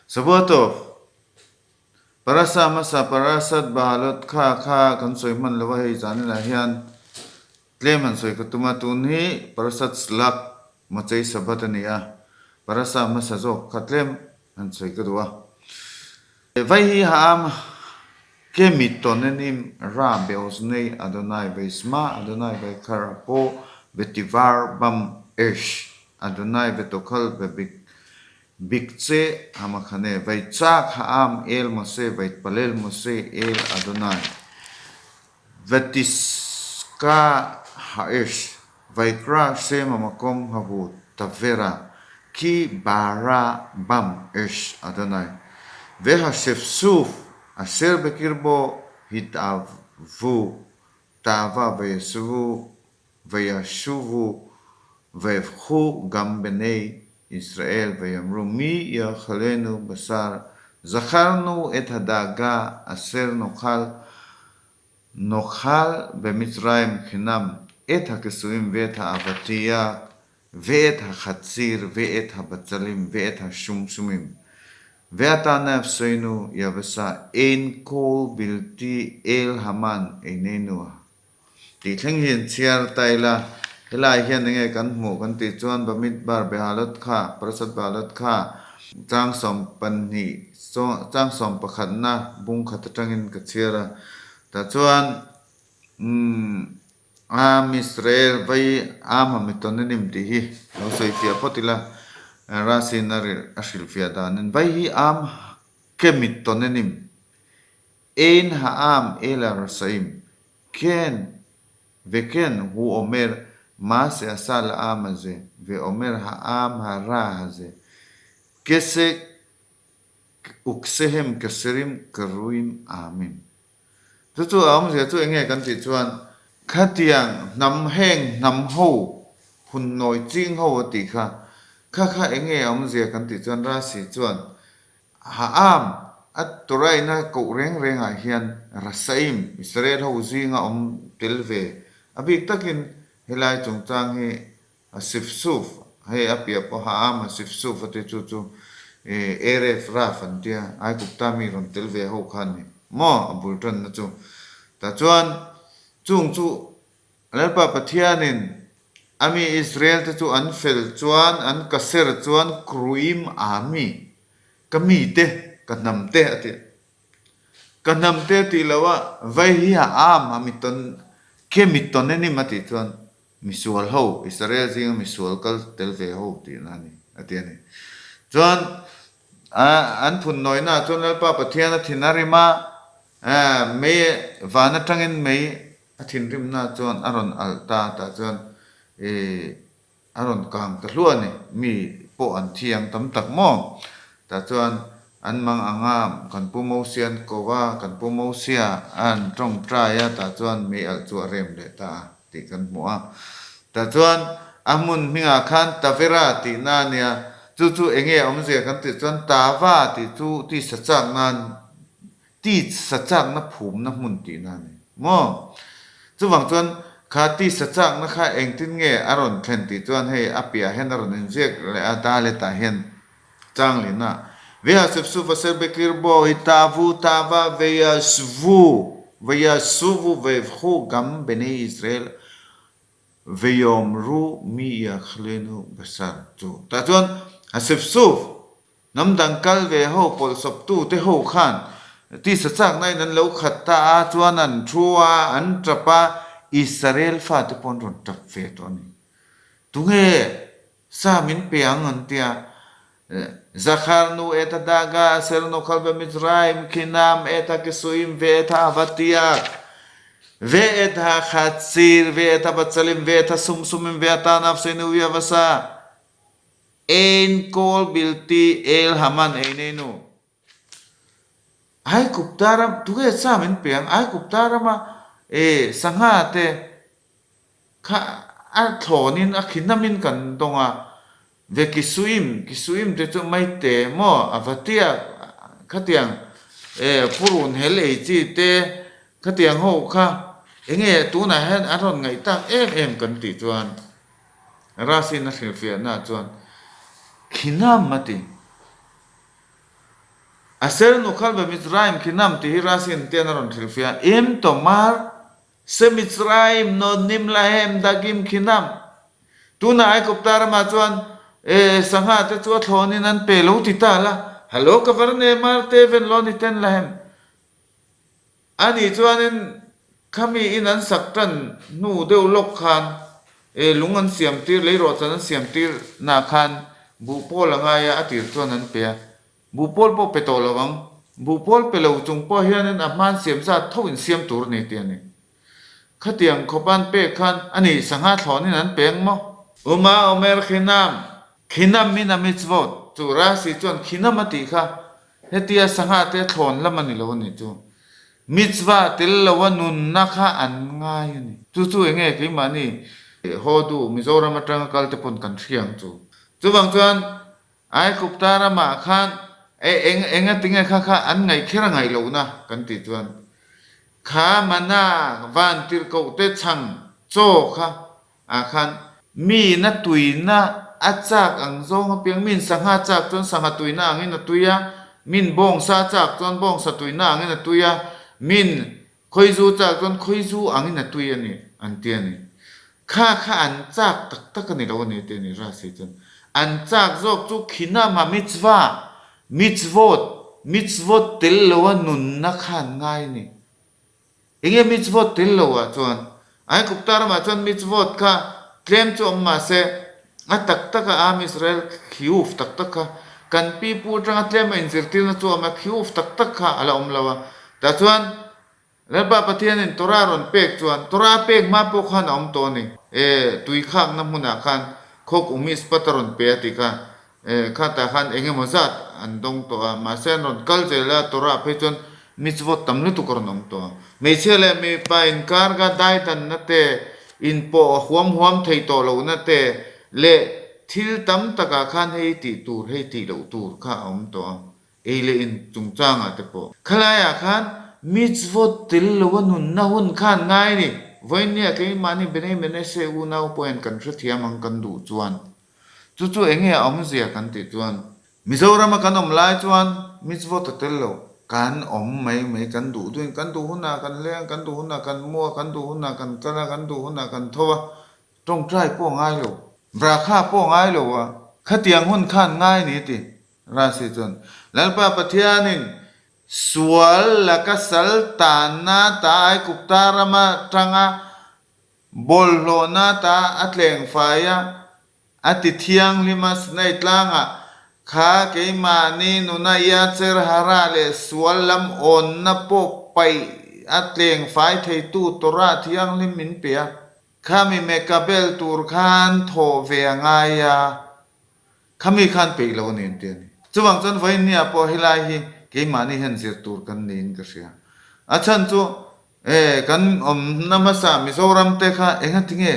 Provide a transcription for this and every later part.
Sabuatov, Parasa hmasa Parasat Bahalot kha kha kan sawi hman lo a hei zaninah hian tlem han sawi ka tum a, tun hi Parasat Slak Mochei Sabbath a ni a, Parasa hmasa zawk kha tlem han sawi ka duh a. Vai hi ha'am ke mitonenim ra beoznei Adonai veisma Adonai vaikhar apo vetivar bam esh Adonai vetokhal vebik bikche hamakhane vaichak ha'am el Mose vaitpalel Mose el Adonai vetiska ha'esh vaikra shem hamakom hahu tavera ki bara bam esh Adonai vehashefsuf asher bekirbo hit'avu ta'ava vayesvu vayashuvu vayevkhu gam benei Israel vayamru mi ya'achalenu basar zacharnu et hadaga asher nochal nochal bemitzrayim chinam et hakisuim ve'et ha'avatiach ve'et hachatzir ve'et habatzalim ve'et hashumshumim ve'ata nafseinu yavasa ein kol bilti el haman einenu Tih thleng hi an chhiar ta ila, helai hian enge kan hmuh kan tih chuan Bamidbar Behalot kha, Parasat Behalot kha chang 12, chang 11 na bung khat atangin ka chhiar a. Tah chuan umm Am Israel vai Am Hamitonenim tih hi lo sawi fiah phawt ila, Rasin a hrilhfiah danin vai hi Am Kemitonenim Ein ha'am ela rasaim, ken veken hu omer ma se'asa la'am haze, ve'omer ha'am hara haze, kese uksehem keserim keruim amim. Chu chu a awmzia chu enge kan tih chuan khatiang hnam heng hnam ho hun nawi ching ho a tih kha, kha kha enge a awmzia kan tih chuan Rasi chuan Ha'am, a Torah-ina koh reng rengah hian Rasaim, Israel ho zinga awm tel ve. A bik takin helai chungchang hi a Sifsuf, hei a piah pawh Ha'am a Sifsuf a ti chu chu Eref Raf an tia, Aigupta mi rawn tel ve ho kha a ni maw a bul tanna chu. Tah chuan chung chu Lalpa Pathianin a mi Israel te chu an fel chuan an ka ser chuan Kruim ami, ka mi te, ka hnam te a ti. Ka hnam te a tih loh a, vai hi a am a mi tawn, ke mi tawn enim a tih chuan misual ho, Israel zinga misual kal tel ve ho tihna a ni, a ti a ni. Chuan an phun nawihnaah chuan Lalpa Pathian a thin a rim a, mei van atangin mei A thinrimna chuan a rawn alh ta tah chuan ih a rawn kang ta hluah a ni. Mi pawh an thi ang tam tak maw? Tah chuan an mang ang a, kan Pu Mosia an ko a, kan Pu Mosia an tawngtai a, tah chuan mi alh chu a rem leh ta a tih kan hmu a. Tah chuan a hmun hmingah khan Tavera tihna a nia, chu chu eng nge awmzia kan tih chuan Tava tih chu tisa chak nan Tisa chakna phumna hmun tihna a ni maw? Chuvang chuan kha tisa chakna kha engtin nge a rawn thlen tih chuan hei a piah hian a rawn inziak leh a, Dalet-ah hian chang lehna Veha Sefsufa Serbekir Bo hi Tavu Tava Veyashvu Veyashuvu Vevhu Gam Bnei Israel Veyomru Mi Yachlenu Basar chu tah chuan Hasefsuf Hnam dang kal ve ho pawlhsawptu te ho khan tisa chakna in an lo khat ta a, chuan an thu a, an tap a, Israel fate pawh an rawn tap ve tawh a ni. Tunge sa min pe ang an tia, Zakhar nu eta daga aser nokhal ve Mizraim khinam eta kisuim ve eta avatiak ve eta khatsir ve eta batsalim ve eta sumsumim ve ata nafsenu yavasa Ein kawl bilti el haman ei nei nu. Aigupta ram, tunge sa min pe ang, Aigupta rama e sangha te kha a thlawnin a khinnamin kan dawng a, ve kisuim, kisuim te chu maite maw a va tiak khatiang e purun hel ei chi te khatiang ho kha enge tunah hian an rawn ngaih tak em em kan tih chuan Rasin a hrilhfiahna chuan, Khinam a ti. Asher nukhal be Mitzrayim khinam tih hi Rashi-in tian a rawn hrilhfiah a, Im tomar se Mitzrayim notnim lahem dagim khinam. Tunah Aigupta ramah chuan e sangha te chu a thlawnin an pe lo ti ta la, Halo ka var ne mar teven lo ni ten lahem. Ani chuanin khami in an sak tan hnu deuh lawk khan e lung an siam tir, leirawhchan an siam tir nah khan buhpawl a ngai a, a tir chuan an pe a. Buhpawl pawh pe tawh lo ang. Buhpawl pe lo chung pawh hianin a hman siam zat tho in siam tur a ni tih a ni. Khatiang khawpa an pek khan a ni sangha thlawnin an pe ang maw? Uma Omer Khinam, Khinam min a mitzvot, chu Rashi chuan Khinam a tih kha hetia sangha te thlawn lam a ni lo a nih chu. Mitzvah tel lo a nunna kha an ngai a ni. Chu chu enge keimahni Hodu Mizoram atanga kal te pawn kan hria ang chu. Chuvang chuan Aigupta ramah khan e eng eng a tinge kha kha an ngaih kher a ngaih lohna kan tih chuan kha mana van tirhkoh te chhang chaw kha ah khan miin a tuina a chak ang zawng apiang miin sangha chak chuan sangha tuina angin a tui a, miin bawngsa chak chuan bawngsa tuina angin a tui a, miin Khawizu chak chuan khawizu angin a tui a ni an ti a ni. Kha kha an chak tak tak a ni lo a ni tih a ni Rasi chuan. An chak zawk chu khinama mitzvah, mitzvot, mitzvot tel lo a nunna kha an ngai a ni. Enge mitzvot tel lo ah chuan? Aigupta ramah chuan mitzvot kha tlem chu awm mah se a tak tak a Am Israel khiuf tak tak kha kan pi pu atanga tlem a inzirtirna chu a awm a, khiuf tak tak kha a la awm lo a. Tah chuan Lalpa Pathianin Torah rawn pek chuan Torah pek hma pawh khan a awm tawh a ni. E, tui khakna hmunah khan khawk umispat a rawn pe a ti kha. E, khatah khan eng emaw zat an dawng tawh a, mahse an rawn kal zel a, Torah phei chuan mitzvot tam lutuk a rawn awm tawh a. Hmeichhia leh mipa inkar kha daidanna te, inpawh huam huam thei tawh lohna te leh thil tam takah khan hei tih tur, hei tih loh tur kha a awm tawh a. Ei leh in chungchangah te pawh. Khalaiah khan mitzvot tel lo a nunna hun khan ngai a ni. Vawiinnia keimahni Bnei Menashe unau pawh hian kan hrethiam ang kan duh chuan. Chu chu enge a awmzia kan tih chuan. Mizorama kan awm lai chuan mitzvot a tel lo. Kan awm mai mai, kan duh duhin kan duh hunah kan leng, kan duh hunah kan mu a, kan duh hunah kan kal a, kan duh hunah kan tho a. Tawngtai pawh a ngai lo. Brakha pawh a ngai lo a. Khatiang hun khan ngai ni ti. Rasi chuan, Lalpa Pathianin sual laka sal tanna ta Aigupta rama tanga bawlhhlawhna ta a tleng fai a, a ti thianghlim a, Sinai tlangah kha keimahni nuna Yatzer Hara leh sual lam awnna pawh paih a tleng fai theitu Torah thianghlim min pe a, khami mekabel tur khan thawh ve a ngai a. Khami khan peih lo a ni an ti a ni. Chuvang chuan vawiinnia pawh helai hi keimahni hian zir tur kan niin ka hria. A chhan chu e kan awmna hmasa Mizoram te kha engati nge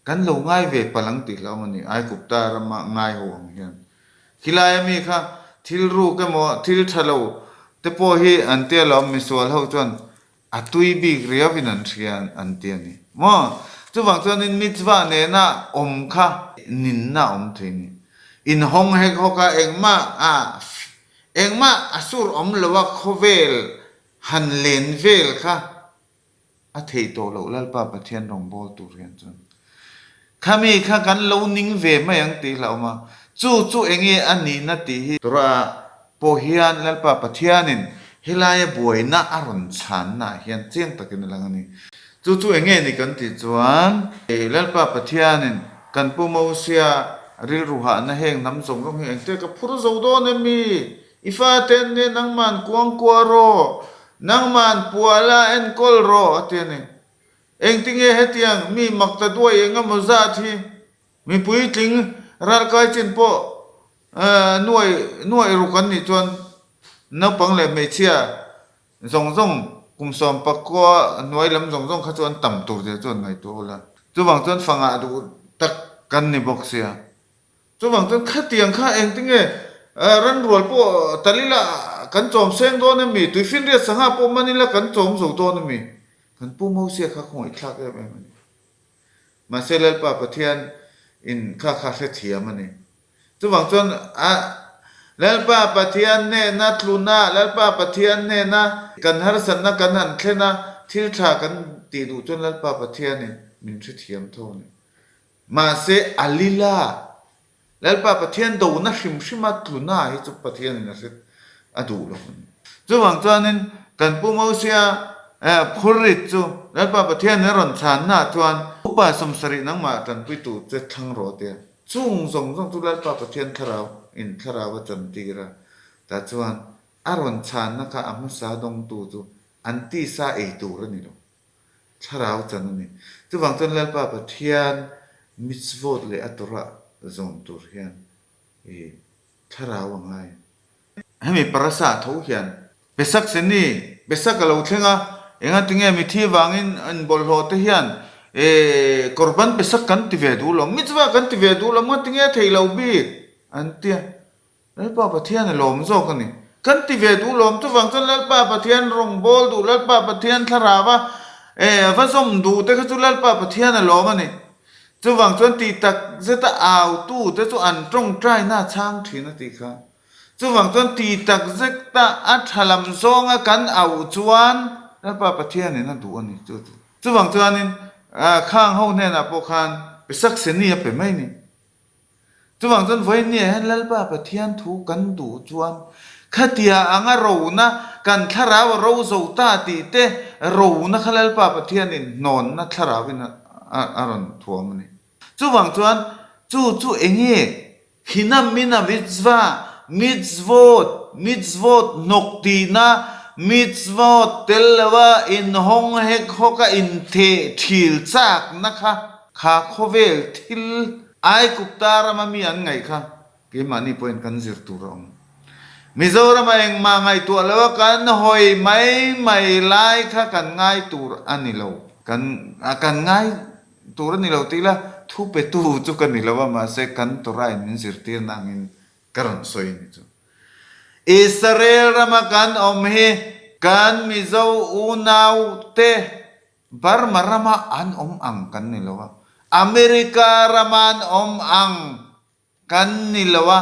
kan lo ngai ve palh ang tih hlauhawm a ni, Aigupta rama ngai ho ang hian. Khilai ami kha thil ruk emaw thil tha lo te pawh hi an tia lo, misual ho chuan A tui bik riauin an hria an ti a ni maw? Chuvang chuanin mitzvah nena awm kha ninna a awm thei a ni. Inhawng hek hawk a engmah a engmah a sur awm lo a khawvel han len vel kha a theih tawh loh Lalpa Pathian rawngbâwl tur hian chuan. Khami kha kan lo ning ve mai ang tih hlauhawm a, chu chu enge a nihna tih hi. Torah pawh hian Lalpa Pathianin helaia buaina a rawn chhannaah hian chiang takin a lang a ni. Chu chu enge ni kan tih chuan, Lalpa Pathianin kan Pu Mosia rilru hahna heng hnam zawng zawng hi engte ka phur zo dawn em mi? I fate nen nangman kuangkuah rawh, nangman puala enkawl rawh a ti a ni. Engtinge hetiang mi mak ta duai eng emaw zat hi mi puitling ralkai chin pawh nuai nuai ruk an nih chuan naupang leh hmeichhia zawng zawng kum 19 hnuai lam zawng zawng kha chu an tam tur zia chu an ngaihtuah ula. Chuvang chuan fangah duh tak kan ni bawk sia. Chuvang chuan khatiang kha engtinge ranrual pawh tal ila kan chawm seng dawn emi, tuifinriat sangha pawh man ila kan chawm zo dawn emi? Kan Pu Mosia kha khawngaihthlak em em a ni. Mahse Lalpa Pathian in kha kha hrethiam a ni. Chuvang chuan a. Lalpa Pathian hnena tluna, Lalpa Pathian hnena kan harsatna kan han thlen a, thil tha kan tih duh chuan Lalpa Pathianin min hrethiam tho a ni. Mahse, a lila Lalpa Pathian dona hrim hrima tluna hi chu Pathianin a hre a duh lo a ni. Chuvang chuanin kan Pu Mosia phurrit chu Lalpa Pathianin a rawn chhannaah chuan Upa 70 nangmah tanpuitu che thlang rawh tia chung zawng zawng chu Lalpa Pathian thlarau in thlarau a chantir a, tah chuan a rawn chhanna kha a hmasa dawngtu chu an tisa ei tur a ni lo. Thlarau chan a ni. Chuvang chuan Lalpa Pathian mitzvot leh a Torah zawm tur hian i thlarau a ngai. Hemi parasa tho hian Pesach seni, Pesach a lo thleng a, engatinge mithi vangin inbawlhhlawh te hian e Korban Pesach kan ti ve duh lo, mitzvah kan ti ve duh lo, engatinge a theih lo bik an tia. Lalpa Pathian a lawm zawk a ni. Kan ti ve duh lawm chuvang chuan Lalpa Pathian rawngbâwl duh, Lalpa Pathian thlarau a va zawm duh te kha chu Lalpa Pathian a lawm a ni. Chuvang chuan tih tak zeta autu te chu an tawngtaina a chhang thin a tih kha. Chuvang chuan tih tak zeta a tha lam zawnga kan auh chuan Lalpa Pathianin a duh a ni chu chu. Chuvang chuanin khang ho hnenah pawh khan Pesach Seni a pe mai a ni. Chuvang chuan vawiinniah hian Lalpa Pathian thu kan duh chuan khatia anga rona kan thlarau a ro zo ta tih te rona kha Lalpa Pathianin hnawnna thlarauin a rawn thuam a ni. Chuvang chuan chu chu enge Hinam mina mitzvah, mitzvot, mitzvot hnawk tihna, mitzvot tel lova inhawng hek hawka intheh thil chakna kha kha khawvel thil Aigupta rama mi an ngaih kha keimahni pawhin kan zir tur a awm. Mizorama engmah ngaihtuah lo a kan hawi mai mai lai kha kan ngai tur a ni lo. Kan kan ngai tur a ni lo tih ila thu petu chu ka ni lo a, mahse kan Torah in min zirtirna angin ka rawn sawi a ni chu. Israel rama kan awm hi kan Mizo unau te Burma rama an awm ang kan ni lo a, America rama an awm ang kan ni lo a,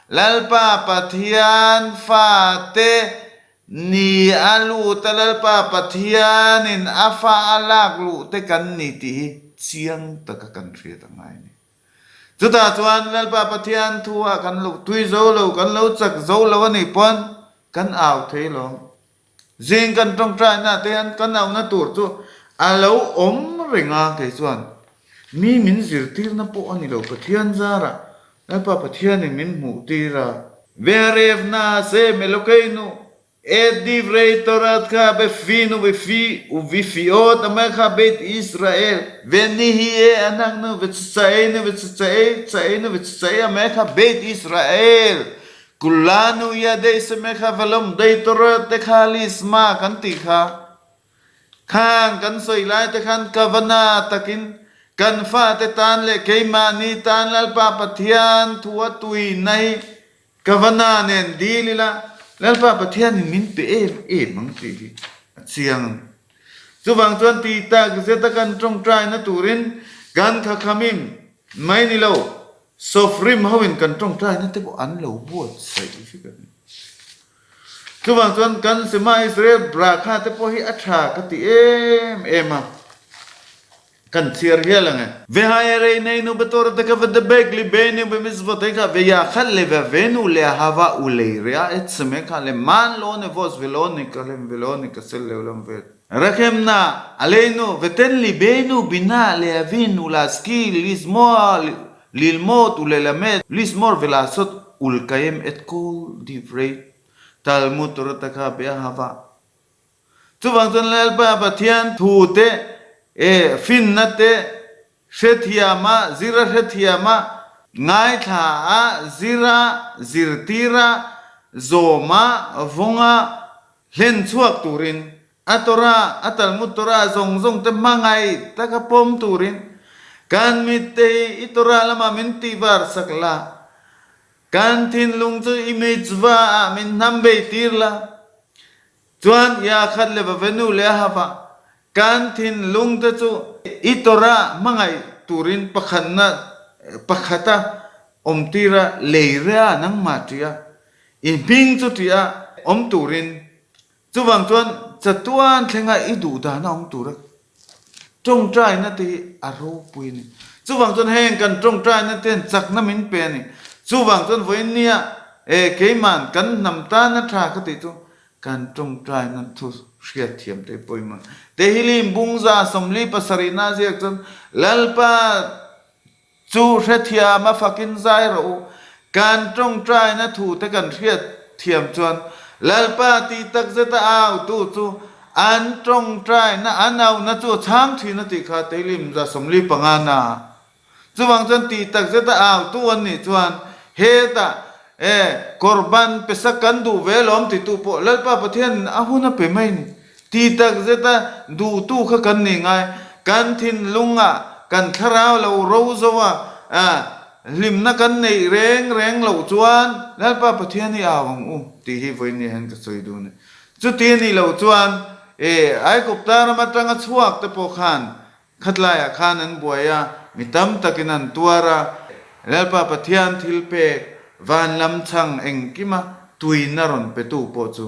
Lalpa Pathian fate ni a lut a, Lalpa Pathianin a fa a lak luh te kan ni tih hi chiang taka kan hriat a ngai a ni. Chutah chuan Lalpa Pathian thu ah kan lo tui zo lo, kan lo chak zo lo a nih pawn kan au thei lo. Zing kan tawngtaina te hian kan auhna tur chu a lo awm reng a, kei chuan mi min zirtirna pawh a ni lo, Pathian zarah Lalpa Pathianin min hmuhtir a. Veharevna se Melokeinu et divrei Toratcha befinu vefi uvifiot amecha Beit Israel venihie anachnu vetzitzaeinu vetzitzaei tzaeinu vetzitzaei amecha Beit Israel Kulanu yadei semecha velomdei Toratecha lisma kan tih kha. Khang kan sawi lai te khan ka va na takin kan fate tan leh keimahni tan Lalpa Pathian thu a tui nai ka va na nen dil ila Lalpa Pathianin min pe em em ang tih hi a chiang a ni. Chuvang chuan tih tak zeta kan tawngtaina turin kan khakhamim mai ni lo Sofrim hoin kan tawngtaina te pawh an lo buatsaih vek a ni. Chuvang chuan kan Shema Israel Brakha te pawh hi a tha ka ti em em a, kan chhiar hial ang e. Vehayerei neinu betorateka vedebek libenu bemitzvoteka veyachal levavenu leahava uleirea et semeka leman lo nevos velo nikalem velo nikasel leolam ved. Rakhemna aleinu veten libenu bina leavin ulaskil lismoa lilmod ulelamed lismor velasot ulkayem et kol divrei Talmud Torataka beahava. Chuvang chuan Lalpa Pathian thu te e finna te hrethiama zira hrethiama ngaithla a zira zirtira zawma vawnga Hlen chhuak turin, a Torah, a Talmud Torah zawng zawng te hmangaih taka pawm turin, kan mitte hi i Torah lamah min tihvar sak la, kan thinlung chu i mitzvah ah min hnam bei tir la, chuan i akhat le vavenu le a hafah kan thinlung te chu i Torah hmangaih turin pakhatna pakhata awm tira lei ria nangmah tia. I hming chu tia awm turin Chuvang chuan chatuan thlenga i duh dana awm tura tawngtaina te hi a ropui a ni. Chuvang chuan heng kan tawngtaina te hian chakna min pe a ni. Chuvang chuan vawiin nia e keiman kan hnam tana tha ka tih chu kan tawngtaina thu hriat thiam te pawimawh. Tehillim Bungza 47 na ziak chuan Lalpa Chu hrethiam a fakin zai rawh u. Kan tawngtaina thu te kan hriat thiam chuan Lalpa tih tak zeta autu chu an tawngtaina an auhna chu a chhang thin a tih kha Tehillim 45 na. Chuvang chuan tih tak zeta autu an nih chuan hetah e Korban pesak kan duh ve lawm titu pawh Lalpa Pathianin a hun a pe mai ni. Ti tak zeta duhtu kha kan ni ngai. Kan thinlungah kan thlarau lo ro zo a, hlimna kan neih reng reng loh chuan Lalpa Pathian hi au ang u tih hi vawiin hian ka sawi dun a ni. Chuti a nih loh chuan e Aigupta ram atanga chhuak te pawh khan khatlaiah khan an buai a, mi tam takin an tuar a, Lalpa Pathian thilpek van lam chhang engkima tuina rawn petu pawh chu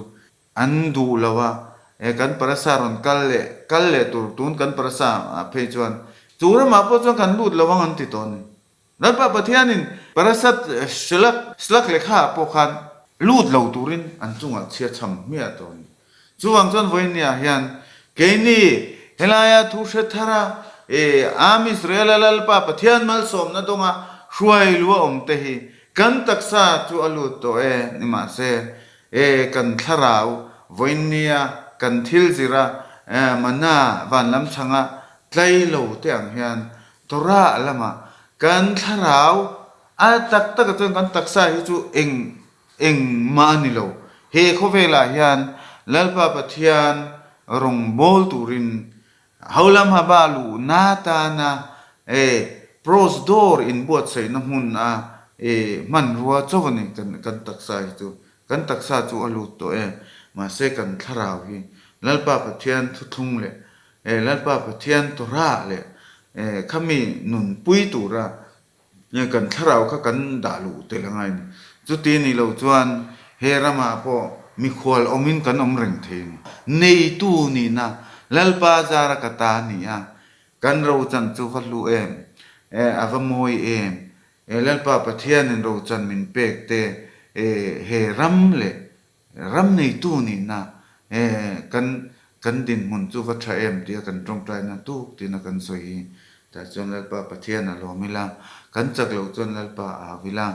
An duh lo a, e kan parasa rawn kal leh kal leh tur tun kan parasa ah phei chuan chu ramah pawh chuan kan lut lo ang an ti tawh a ni. Lalpa Pathianin parasat shlak shlak lehkha ah pawh khan lut lo turin an chungah chhia chham hmiah tawh a ni. Chuvang chuan vawinia hian keini helaia thu hre thar a, e Am Israel a Lalpa Pathian malsawmna dawnga hruai lu a awm te hi kan taksa chu a lut tawh e nimahse E kan thlarau, vawiinnia kan thil zira mana van lam chhanga tlai lo te ang hian Torah lamah kan thlarau a tak takah chuan kan taksa hi chu eng engmah a ni lo. He khawvelah hian Lalpa Pathian rawngbâwl turin Holam haba luhna tana e pros dawr inbuatsaihna hmun a e hmanrua chauh a ni kan kan taksa hi chu. Kan taksa chu a lut tawh e. Mahse kan thlarau hi Lalpa Pathian thuthlung leh e Lalpa Pathian Torah leh e khami nunpui tura Nge kan thlarau kha kan dah luh tel a ngai ni. Chuti ni lo chuan he ramah pawh mikhual awmin kan awm reng thei ni. Neitu nihna Lalpa zara ka ta a ni a, kan rochan chu va hlu em, e a va mawi em, e Lalpa Pathianin rochan min pek te, e he ram leh Ram neitu nihna e kan kan dinhmun chu va tha em tia kan tawngtaina tuk tina kan sawi hi. Tah chuan Lalpa Pathian a lawm ila, kan chak loh chuan Lalpa a au ila,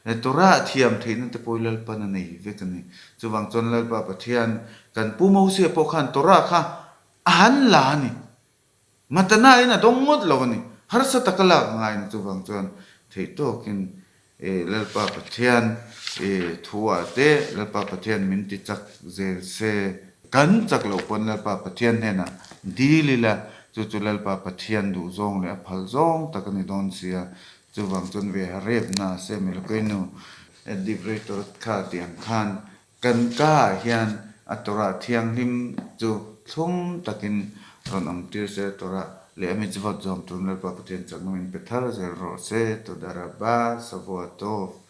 e Torah thiam theihna te pawh hi Lalpan a nei vek a ni. Chuvang chuan Lalpa Pathian kan Pu Mosia pawh khan Torah kha a han la a ni. Matana in a dawng ngawt lo a ni. Harsa taka lak a ngai a ni. Chuvang chuan theih tawkin Lalpa Pathian thu ah te Lalpa Pathian min ti chak zel se. Kan chak loh pawn Lalpa Pathian hnenah dil ila, chu chu Lalpa Pathian duh zawng leh a phal zawng tak a ni dawn sia. Chuvang chuan ve ha repna se Milokeinu Divrei Torah kha tih ang khan Kan ka ah hian a Torah thianghlim chu thlum takin rawn awm tir se, Torah leh a mitzvot zawm turin Lalpa Pathian chakna min pe thar zel rawh se. Toda Rabba, Shavua Tov.